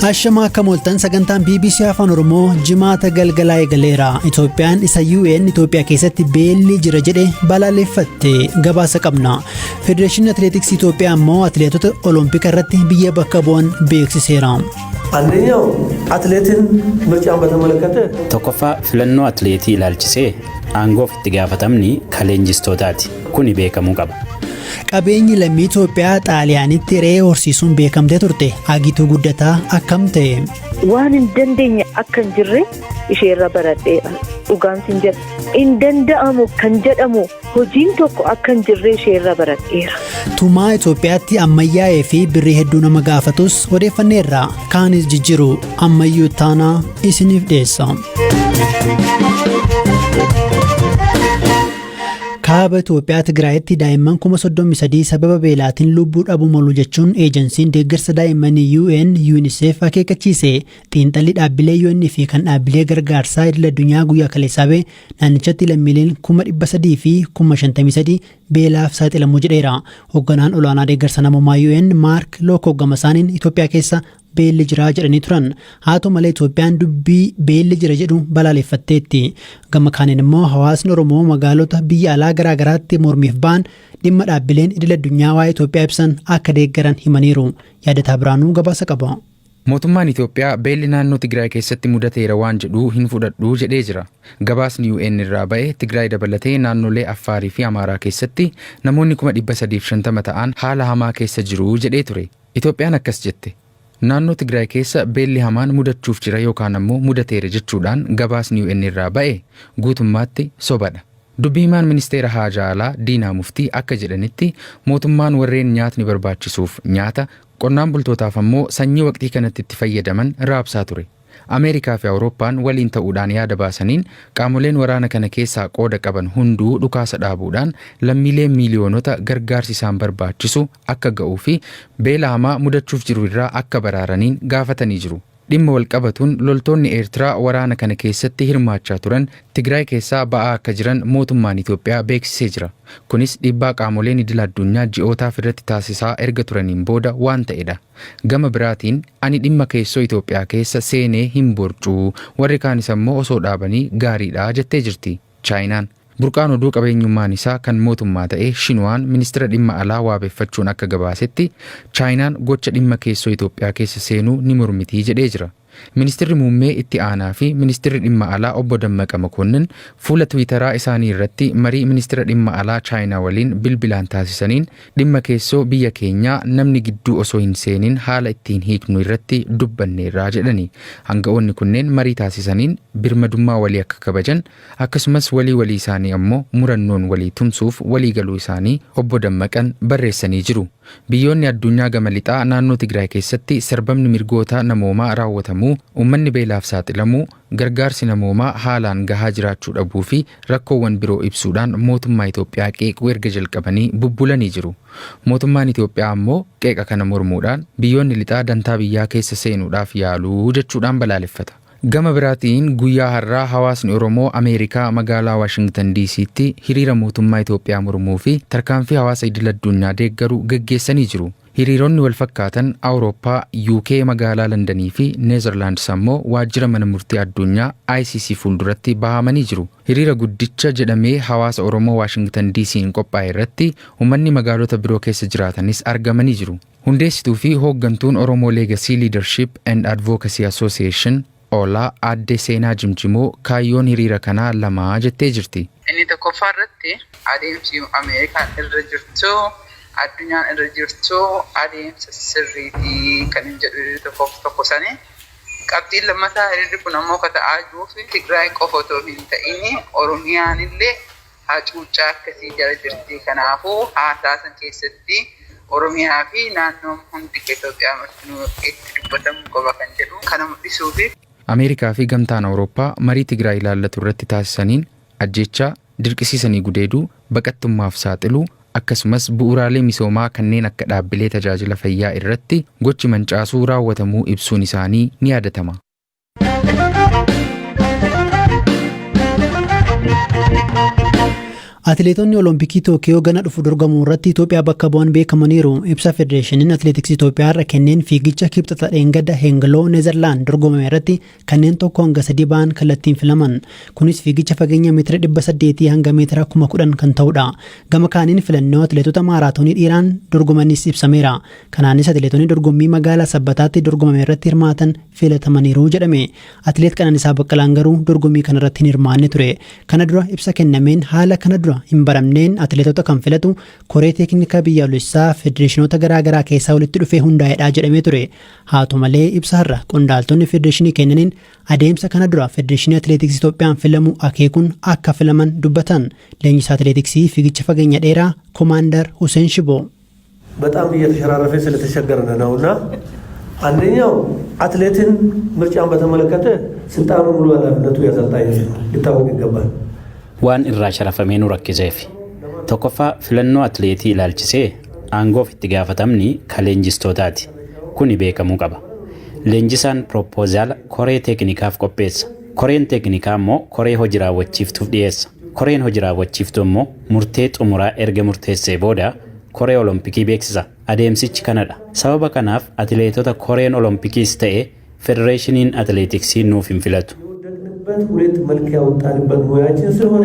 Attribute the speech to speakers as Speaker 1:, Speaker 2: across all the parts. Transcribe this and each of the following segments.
Speaker 1: Ashamaa akkam ooltan. Sagantaan BBC Afaan Oromoo Jimaata galgalaa eegaleera. Itoophiyaan isa UN Itoophiyaa keessatti beelli jira jedhe balaaleffatte, gabaasa qabna. Federeeshiniin Atileetiksii Itoophiyaa immoo atileetota Olompika irratti biyya bakka bu'an beeksiseera.
Speaker 2: አንደኛው አትሌትን ምርጫን በተመለከተ
Speaker 3: Tokkoffaa, filannoo atileetii ilaalchisee aangoof itti gaafatamni kan leenjistootaati. Kuni beekamuu qaba.
Speaker 1: Qabeenyi lammii Itoophiyaa Xaaliyaanitti re'ee horsiisuun beekamtee turte Agituu Guddataa akkam ta'e?
Speaker 4: Waan hin dandeenye akka hin jirre isheerra baradheera. Dhugaan sin jedha. Hin danda'amu kan jedhamu hojiin tokko akka hin jirre isheerra baradheera.
Speaker 1: Tumaa Itoophiyaatti ammayyaa'ee fi birrii hedduu nama gaafatus odeeffanneerra. Kaanis jijjiiru ammayyuu taanaa isiniif dhiyeessa. Kaaba Itoophiyaa Tigraayitti daa'imman 33,000 sababa beelaatiin lubbuu dhabuu malu jechuun eejensiin deeggarsa daa'immanii UN UNICEF akeekkachiise. Xiinxalli dhaabbilee UN fi kan dhaabbilee gargaarsaa idil addunyaa guyyaa kaleessaa ba'e naannichatti lammiileen 353,053 beelaaf saaxilamuu jedheera. Hoogganaan olaanaa deeggarsa namoomaa UN Maark Lookoo gama isaaniin Itoophiyaa keessa beelli jira jedhanii turan. Haa ta'u malee, Itoophiyaan dubbii beelli jira jedhu balaaleffatteetti. Gama kaaniin immoo hawaasni Oromoo magaalota biyya alaa garaagaraatti mormiif ba'an dhimma dhaabbileen idil addunyaa waa'ee Itoophiyaa ibsan akka deeggaran himaniiru. Yaadataa Biraanuu gabaasa qaba.
Speaker 5: Mootummaan Itoophiyaa beelli naannoo Tigraay keessatti mudateera waan jedhu hin fudhadhu jedhee jira. Gabaasni UN irraa ba'e Tigraay dabalatee naannolee Affaarii fi Amaaraa keessatti namoonni 350,000 ta'an haala hamaa keessa jiru jedhee ture. Itoophiyaan akkas jette. Naannoo Tigraay keessa beelli hamaan mudachuuf jira yookaan ammoo mudateera jechuudhaan gabaasni UN irraa ba'e guutummaatti sobadha. Dubbii himaan ministeera haajaa alaa Diinaa Muftii akka jedhanitti, mootummaan warreen nyaatni barbaachisuuf nyaata, qonnaan bultootaaf ammoo sanyii waqtii kanatti itti fayyadaman raabsaa ture. Ameerikaa fi Awurooppaan waliin ta'uudhaan yaada baasaniin qaamoleen waraana kana keessaa qooda qaban hunduu dhukaasa dhaabuudhaan lammiilee miiliyoonota gargaarsi isaan barbaachisu akka ga'uu fi beela hamaa mudachuuf jiru irraa akka baraaraniin gaafatanii jiru. Dhimma walqabatuun loltoonni Eertiraa waraana kana keessatti hirmaachaa turan Tigraay keessaa ba'aa akka jiran mootummaan Itoophiyaa beeksisee jira. Kunis dhiibbaa qaamoleen idil addunyaa ji'ootaaf irratti taasisaa erga turaniin booda waan ta'edha. Gama biraatiin ani dhimma keessoo Itoophiyaa keessa seenee hin borcuu, warri kaanis ammoo osoo dhaabanii gaariidha jettee jirti Chaayinaan. Burqaan oduu qabeenyummaan isaa kan mootummaa ta'e Shinuwaan ministeera dhimma alaa waabeffachuun akka gabaasetti, Chaayinaan gocha dhimma keessoo Itoophiyaa keessa seenuu ni mormitii jedhee jira. Ministeerri muummee itti aanaa fi ministeerri dhimma alaa obbo Dammaqa Makonnin fuula Tiwiitaraa isaanii irratti marii ministeera dhimma alaa Chaayinaa waliin bilbilaan taasisaniin dhimma keessoo biyya keenyaa namni gidduu osoo hin seenin haala ittiin hiiknu irratti dubbanneerraa jedhani. Hanga'oonni kunneen marii taasisaniin birmadummaa walii akka kabajan, akkasumas walii walii isaanii ammoo murannoon walii tumsuuf walii galuu isaanii obbo Dammaqan barreessanii jiru. Biyyoonni addunyaa gama lixaa naannoo Tigraay keessatti sarbamni mirgoota namoomaa raawwatamuu, uummanni beelaaf saaxilamuu, gargaarsi namoomaa haalaan gahaa jiraachuu dhabuu fi rakkoowwan biroo ibsuudhaan mootummaa Itoophiyaa qeequu erga jalqabanii bubbulanii jiru. Mootummaan Itoophiyaa ammoo qeeqa kana mormuudhaan biyyoonni lixaa dantaa biyyaa keessa seenuudhaaf yaaluu jechuudhaan balaaleffata. Gama biraatiin guyyaa har'aa hawaasni Oromoo Ameerikaa magaalaa Waashingtan DC'tti hiriira mootummaa Itoophiyaa mormuu fi tarkaanfii hawaasa idil addunyaa deeggaru geggeessanii jiru. Hiriironni wal fakkaatan Awurooppaa, UK magaalaa Londanii fi Neezerlaandis ammoo waajjira mana murtii addunyaa ICC fuulduratti bahamanii jiru. Hiriira guddicha jedhamee hawaasa Oromoo Waashingtan DC'n qophaa'e irratti uummanni magaalota biroo keessa jiraatanis argamanii jiru. Hundeessituu fi hooggantuun Oromoo Legacy Leadership and Advocacy Association, Oolaa, aadde Seenaa Jimjimoo kaayyoon hiriira kanaa lama jettee jirti.
Speaker 6: Inni tokkoffaa irratti adeemsi Ameerikaan irra jirtu, addunyaan irra jirtu adeemsa sirriitii kan hin jedhu hiriirri tokkoof tokko sani. Qabxiin lammataa, hiriirri kun ammoo ka ta'aa jiruuf Tigraay qofa otoo hin ta'in Oromiyaan illee hacuuccaa akkasii jala jirti. Kanaafuu haasaa san keessatti Oromiyaa fi naannoon hundi Itoophiyaa martinuu itti dubbatamuu qaba kan jedhu kana mul'isuufi.
Speaker 5: Ameerikaa fi gamtaan Awurooppaa marii Tigraay ilaallatu irratti taasisaniin ajjeechaa, dirqisiisanii gudeeduu, baqattummaaf saaxiluu, akkasumas bu'uuraalee misoomaa kanneen akka dhaabbilee tajaajila fayyaa irratti gochi mancaasuu raawwatamuu ibsuun isaanii ni yaadatama.
Speaker 1: Atileetonni Olompikii Tookiyoo gana dhufu dorgomuu irratti Itoophiyaa bakka bu'an beekamaniiru. Ibsa Federeeshiniin Atileetiksii Itoophiyaa irra kenneen fiigicha Kibxata dheengadda Heengeloo, Neezerlaand dorgomame irratti kanneen 1 hanga 3 ba'an kallattiin filaman. Kunis fiigicha fageenya meetira 800 hanga meetira 10,000 kan ta'udha. Gama kaaniin filannoo atileetota maaraatoonii dhiiraan dorgomanis ibsameera. Kanaanis atileetonni dorgommii magaalaa Sabbataatti dorgomame irratti hirmaatan filatamaniiru jedhame. Atileet Qananiisaa Baqqalaan garuu dorgommii kanarratti hin hirmaanne ture. Kana dura ibsa kennameen haala kana dura hin baramneen atileetota kan filatu koree teeknikaa biyyaalessaa federeeshinoota garaagaraa keessaa walitti dhufee hundaa'edha jedhamee ture. Haa ta'u malee, ibsa har'a qondaaltonni federeeshinii kennaniin adeemsa kana dura Federeeshinii Atileetiksii Itoophiyaan filamu akeekuun akka filaman dubbatan. Leenjisaa atileetiksii fiigicha fageenya dheeraa Koomaandar Hussein Shiboo.
Speaker 2: በጣም እየተሸራረፈ ስለተቸገርን ነው እና አንደኛው አትሌትን ምርጫን በተመለከተ ስልጣኑ ሙሉ ኃላፊነቱ የአሰልጣኞች ነው፣ ሊታወቅ ይገባል።
Speaker 3: Waan irraa sharafamee nu rakkiseef. Tokkoffaa, filannoo atileetii ilaalchisee aangoof itti gaafatamni ka leenjistootaati. Kuni beekamuu qaba. Leenjisaan piroopozaala koree teeknikaaf qopheessa. Koreen teeknikaa immoo koree hojii raawwachiiftuuf dhiyeessa. Koreen hojii raawwachiiftuu immoo murtee xumuraa erga murteessee booda koree olompikii beeksisa. Adeemsichi kanadha. Sababa kanaaf atileetota koreen olompikiis ta'e federeeshiniin atileetiksii nuuf hin filatu.
Speaker 2: የወደቅንበት ሁለት መልክ ያወጣንበት ሙያችን ስለሆነ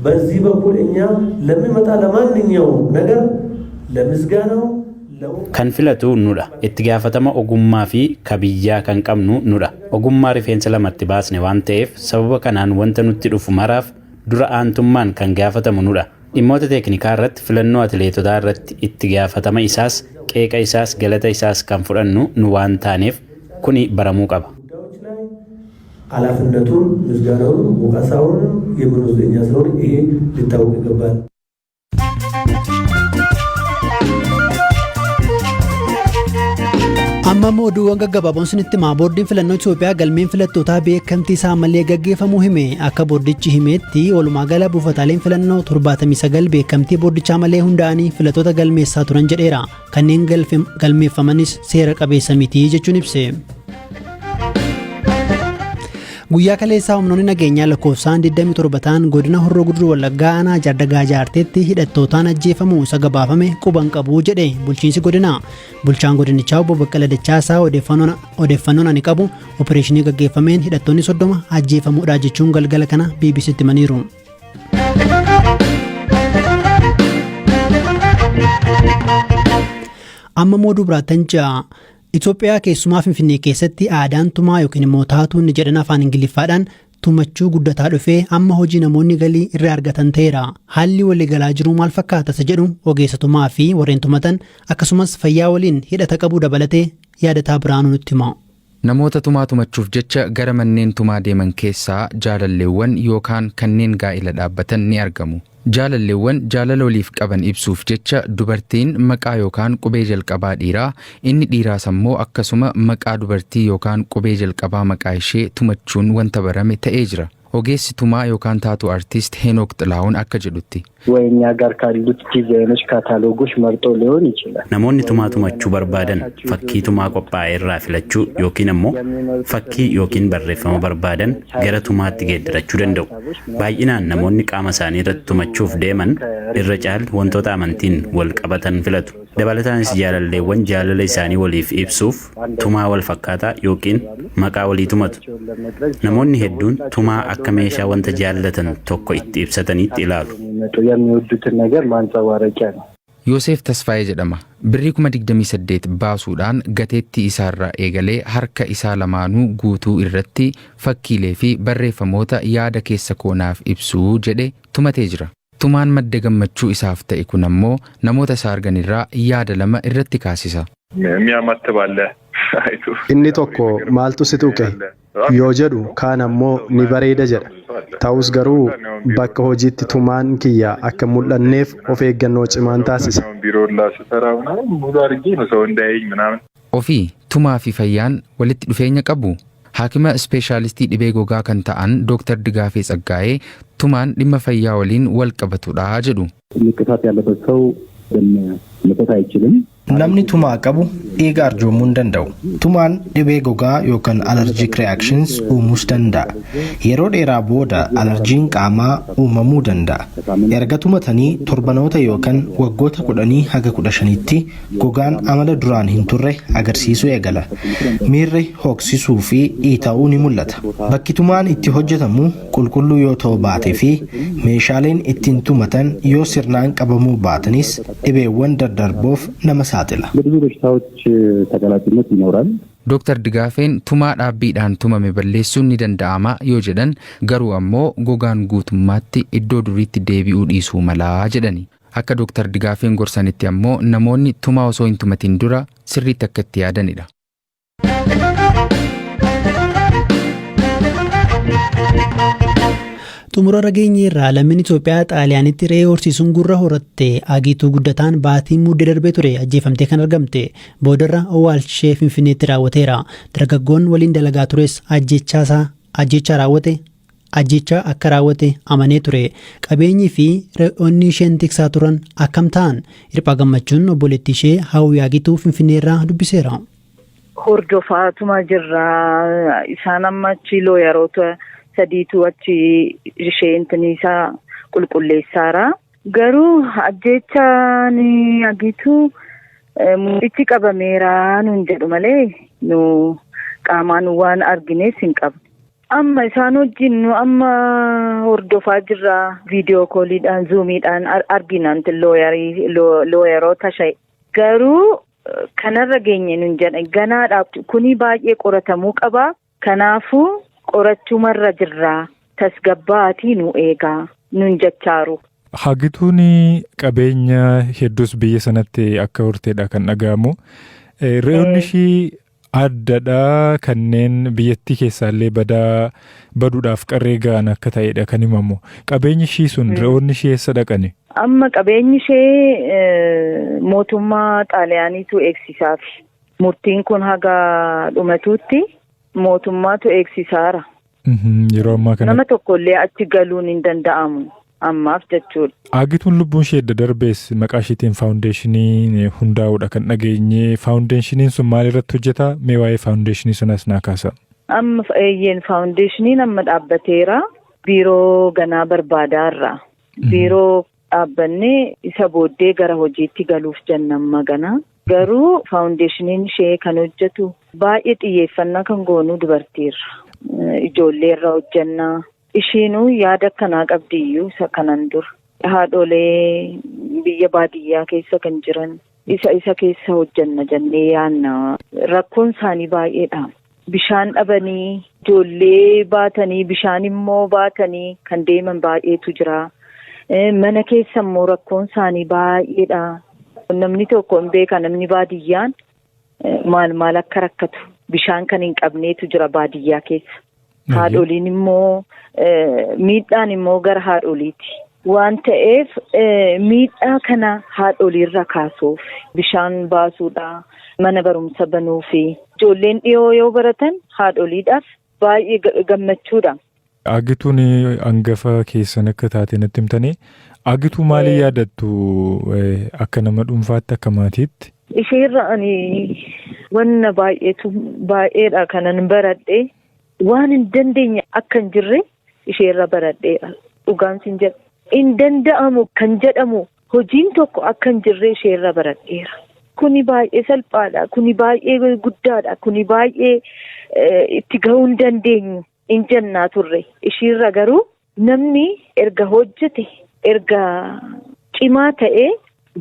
Speaker 2: በዚህ በኩል እኛ ለሚመጣ ለማንኛውም ነገር ለምስጋናው
Speaker 3: Kan filatu nudha. Itti gaafatama ogummaa fi kabiyyaa kan qabnu nudha. Ogummaa rifeensa lamatti baasne waan ta'eef, sababa kanaan wanta nutti dhufu maraaf dura aantummaan kan gaafatamu nudha. Dhimmoota teeknikaa irratti, filannoo atileetotaa irratti itti gaafatama isaas, qeeqa isaas, galata isaas kan fudhannu nu waan taaneef kuni baramuu qaba.
Speaker 2: ጉዳዮች ላይ ኃላፊነቱን ምስጋናውን ወቀሳውን የምንወስድ እኛ ስለሆነ ይሄ ሊታወቅ ይገባል።
Speaker 1: Amma immoo oduuwwan gaggabaaboon sinitti himaa. Boordiin filannoo Itoophiyaa galmeen filattootaa beekamtii isaa malee gaggeeffamuu hime. Akka boordichi himetti, walumaa gala buufataaleen filannoo 79 beekamtii boordichaa malee hundaa'anii filattoota galmeessaa turan jedheera. Kanneen galmeeffamanis seera qabeessa miti jechuun ibse. Guyyaa kaleessaa humnoonni nageenyaa lakkoofsaan 27 ta'an godina Horroo Guduruu Wallaggaa aanaa Jaardagaa Jaarteetti hidhattootaan ajjeefamuu isa gabaafame quban qabu jedhe bulchiinsi godinaa. Bulchaan godinichaa obbo Baqqala Dachaasaa odeeffannoon ani qabu opereeshinii gaggeeffameen hidhattoonni 30 ajjeefamuudha jechuun galgala kana BBCtti himaniiru. Amma immoo dubaraattan ja'a. Itoophiyaa keessumaa Finfinnee keessatti aadaan tumaa yookiin immoo tattoo inni jedhan afaan Ingiliffaadhaan tumachuu guddataa dhufee amma hojii namoonni galii irraa argatan ta'eera. Haalli waliigalaa jiru maal fakkaata isa jedhu ogeessa tumaa fi warreen tumatan akkasumas fayyaa waliin hidhata qabu dabalatee Yaadataa Biraanuu nutti hima.
Speaker 5: Namoota tumaa tumachuuf jecha gara manneen tumaa deeman keessaa jaalalleewwan yookaan kanneen gaa'ila dhaabbatan ni argamu. Jaalalleewwan jaalala waliif qaban ibsuuf jecha dubartiin maqaa yookaan qubee jalqabaa dhiiraa, inni dhiiraas ammoo akkasuma maqaa dubartii yookaan qubee jalqabaa maqaa ishee tumachuun wanta barame ta'ee jira. Ogeessi tumaa yookaan tattoo artist Heenook Xilahuun akka jedhutti.
Speaker 7: ወይ እኛ ጋር ካሉት ዲዛይኖች ካታሎጎች መርጦ ሊሆን ይችላል።
Speaker 3: Namoonni tumaa tumachuu barbaadan fakkii tumaa qophaa'e irraa filachuu yookiin ammoo fakkii yookiin barreeffama barbaadan gara tumaatti geeddarachuu danda'u. Baay'inaan namoonni qaama isaanii irratti tumachuuf deeman irra caalu wantoota amantiin wal qabatan filatu. Dabalataanis jaalalleewwan jaalala isaanii waliif ibsuuf tumaa wal fakkaataa yookiin maqaa walii tumatu. Namoonni hedduun tumaa akka meeshaa wanta jaallatan tokko itti ibsataniitti ilaalu.
Speaker 7: የሚወዱትን ነገር ማንጸባረቂያ ነው።
Speaker 5: Yoosef Tasfaayee jedhama. Birrii 28,000 baasuudhaan gateettii isaarraa eegalee harka isaa lamaanuu guutuu irratti fakkiilee fi barreeffamoota yaada keessa koonaaf ibsuu jedhe tumatee jira. Tumaan madda gammachuu isaaf ta'e kun ammoo namoota isa arganirraa yaada lama irratti kaasisa.
Speaker 8: የሚያማትብ አለ አይቶ
Speaker 9: Inni tokko maaltu si tuqe yoo jedhu, kaan ammoo ni bareeda jedha. Ta'us garuu bakka hojiitti tumaan kiyya akka mul'anneef of eeggannoo cimaan taasisa.
Speaker 8: ቢሮ ላ ስሰራ ምናምን ሙሉ አድርጌ ነው ሰው እንዳያየኝ ምናምን።
Speaker 5: Ofii tumaa fi fayyaan walitti dhufeenya qabu. Haakima ispeeshaalistii dhibee gogaa kan ta'an Dooktar Digaafee Tsaggaayee tumaan dhimma fayyaa waliin wal qabatudha jedhu.
Speaker 7: ንቅሳት ያለበት ሰው ደም መተት አይችልም።
Speaker 10: Namni tumaa qabu dhiiga arjoomuu hin danda'u. Tumaan dhibee gogaa yookaan allergic reactions uumuus danda'a. Yeroo dheeraa booda alarjiin qaamaa uumamuu danda'a. Erga tumatanii torbanoota yookaan waggoota 10 haga 15tti gogaan amala duraan hin turre agarsiisuu eegala. Miirri hooksisuu fi dhiita'uu ni mul'ata. Bakki tumaan itti hojjetamu qulqulluu yoo ta'u baatee fi meeshaaleen ittiin tumatan yoo sirnaan qabamuu baatanis dhibeewwan daddarboof nama saaxila.
Speaker 8: ለብዙ በሽታዎች ተጋላጭነት ይኖራል።
Speaker 5: Dooktar Digaafeen tumaa dhaabbiidhaan tumame balleessuun ni danda'ama yoo jedhan, garuu ammoo gogaan guutummaatti iddoo duriitti deebi'uu dhiisuu malaa jedhani. Akka Dooktar Digaafeen gorsanitti ammoo namoonni tumaa osoo hin tumatin dura sirriitti akka itti yaadanidha.
Speaker 1: Xumura rageenye irraa, lammiin Itoophiyaa Xaaliyaanitti re'ee horsiisuun gurra horatte Agiituu Guddataan baatii Muddee darbee ture ajjeefamtee kan argamte. Boodarra owwaalchishee Finfinneetti raawwateera. Dargaggoon waliin dalagaa tures ajjechaa raawwate ajjechaa akka raawwate amanee ture. Qabeenyii fi re'oonni isheen tiksaa turan akkam ta'an? Hirphaa Gammachuun obboleettii ishee Hawwii Agiituu Finfinneerraa dubbiseera.
Speaker 4: Hordofaatuma jirra. Isaan amma achi lawyeroota sadiitu achi ishee isaa qulqulleessaara. Garuu ajjechaan Agiituu mucichi qabameera nuun jedhu malee nu qaamaan waan argines hin qabnu. Amma isaan wajjin nu amma hordofaa jirra, video calliidhaan, Zoomiidhaan argina lawyeroota sha'e. Garuu kanarra geenye nun jedhan ganaadha, kuni baay'ee qoratamuu qaba. Kanaafuu qorachumarra jirra, tasgabbaatii nu eegaa nun jechaaru.
Speaker 8: Hagituun qabeenya hedduus biyya sanatti akka horteedha kan dhaga'amu. Re'oonni ishii addadha, kanneen biyyattii keessaallee badaa baduudhaaf qarree ga'an akka ta'edha kan himamu. Qabeenyi ishii sun, re'oonni ishii eessa dhaqani?
Speaker 4: Amma qabeenyi ishee mootummaa Xaaliyaaniitu eegsisaaf. Murtiin kun haga dhumatuutti mootummaatu eegsisaara.
Speaker 8: Yeroo ammaa kana.
Speaker 4: Nama tokkollee achi galuun hin danda'amu ammaaf jechuudha.
Speaker 8: Agituun lubbuun ishee edda darbees maqaa isheetiin faawundeeshinii hundaa'uudha kan dhageenye. Faawundeeshiniin sun maal irratti hojjeta? Mee waa'ee faawundeeshinii sanas naa kaasa.
Speaker 4: Amma eeyyeen, faawundeeshiniin amma dhaabbateera. Biiroo ganaa barbaadaarra. Biiroo dhaabbannee isa booddee gara hojiitti galuuf jenna amma ganaa. Garuu faawundeeshiniin ishee kan hojjetu baay'ee xiyyeeffannaa kan goonu dubartiirra. Ijoollee irra hojjannaa. Ishiinuu yaada akkanaa qabdiyyuu isa kanan dura. Haadholee biyya baadiyyaa keessa kan jiran isa keessa hojjanna jennee yaanna. Rakkoon isaanii baay'eedha. Bishaan dhabanii, ijoollee baatanii, bishaan immoo baatanii kan deeman baay'eetu jira. Mana keessa immoo rakkoon isaanii baay'eedha. Namni tokko hin beeka, namni baadiyyaan maal maal akka rakkatu, bishaan kan hin qabneetu jira baadiyyaa keessa. Haadholiin immoo, miidhaan immoo gara haadholiiti. Waan ta'eef miidhaa kana haadholiirra kaasuuf bishaan baasuudha, mana barumsa banuufi ijoolleen dhiyoo yoo baratan haadholiidhaaf baay'ee gammachuudha.
Speaker 8: Agituun hangafa keessan akka taate natti himtanii, Agituu maalii yaadattu akka nama dhuunfaatti, akka maatiitti?
Speaker 4: Isheerra ani wanna baay'eetu baay'eedha kanan baradhe. Waan hin dandeenye akka hin jirre isheerra baradheera. Dhugaan sin jedha. Hin danda'amu kan jedhamu hojiin tokko akka hin jirre isheerra baradheera. Kuni baay'ee salphaadha. Kuni baay'ee guddaadha. Kuni baay'ee itti gahuu hin dandeenyu hin jennaa turre. Ishiirra garuu namni erga hojjete, erga cimaa ta'ee,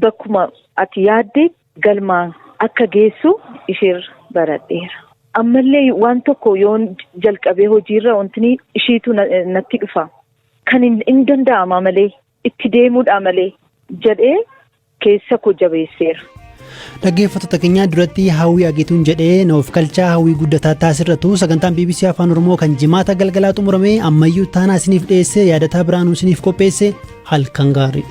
Speaker 4: bakkuma ati yaadde galmaa akka geessu isheerra baradheera. Ammallee waan tokko yoon jalqabee hojiirra wanti ishiitu natti dhufa. Kan hin danda'ama malee, itti deemuudha malee jedhee keessa koo jabeesseera.
Speaker 1: Dhaggeeffattoota keenyaa, duratti Hawwii Ageetuun jedhee noof kalchaa, Hawwii Guddataa taasirratu. Sagantaan BBC Afaan Oromoo kan Jimaata galgalaa xumurame. Ammayyuu taanaa isiniif dhiyeesse, Yaadataa Biraanuu isiniif qopheesse. Halkan gaarii.